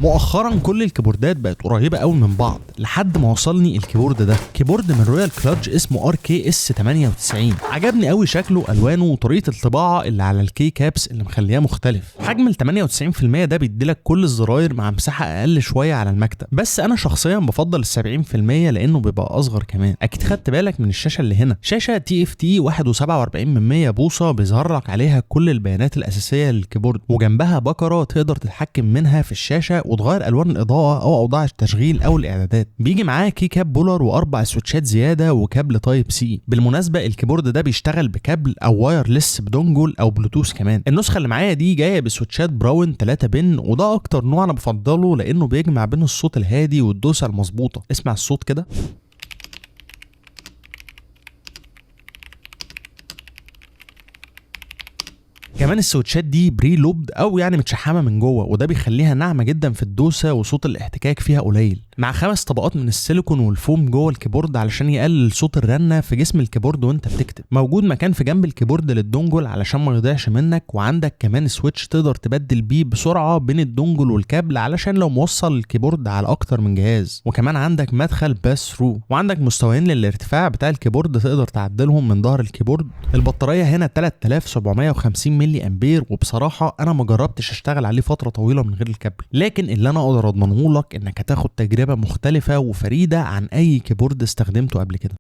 مؤخرا كل الكيبوردات بقت قريبه قوي من بعض، لحد ما وصلني ال keyboard ده، keyboard من Royal Kludge اسمه RKS 98. عجبني قوي شكله، الوانه، وطريقه الطباعة اللي على ال keycaps اللي مخلياه مختلف. حجم ال 98% ده بيديلك كل الزراير مع مساحة اقل شوية على المكتب، بس انا شخصيا بفضل ال 70% لانه بيبقى اصغر كمان. اكيد خدت بالك من الشاشة اللي هنا، شاشة TFT 1.47 بوصه بيظهر لك عليها كل البيانات الاساسية لل keyboard، وجنبها بكره تقدر تتحكم منها في الشاشة وتغير الوان الاضاءة او اوضاع التشغيل او الاعدادات. بيجي معاه keycap puller واربع سويتشات زيادة وكابل Type C. بالمناسبة ال keyboard ده بيشتغل بكابل او wireless ب dongle او بلوتوث كمان. النسخة اللي معايا دي جاية بسويتشات brown 3 pin، وده اكتر نوع انا بفضله لانه بيجمع بين الصوت الهادي والدوسه المظبوطه. اسمع الصوت كده. كمان السويتشات دي pre-lubed او يعني متشحمه من جوه، وده بيخليها ناعمة جدا في الدوسه وصوت الاحتكاك فيها قليل. مع 5 طبقات من السيليكون والفوم جوه ال keyboard علشان يقلل صوت الرنه في جسم ال keyboard وانت بتكتب. موجود مكان في جنب ال keyboard لل dongle علشان ما يضيعش منك، وعندك كمان switch تقدر تبدل بيه بسرعة بين ال dongle والكابل علشان لو موصل ال keyboard على اكتر من جهاز. وكمان عندك مدخل pass through، وعندك مستويين للارتفاع بتاع ال keyboard تقدر تعدلهم من ظهر ال keyboard. البطارية هنا 3750 ملي امبير، وبصراحة انا ما جربتش اشتغل عليه فترة طويلة من غير الكابل، لكن اللي انا اقدر اضمنه لك انك هتاخد تجربه مختلفة وفريدة عن اي keyboard استخدمته قبل كده.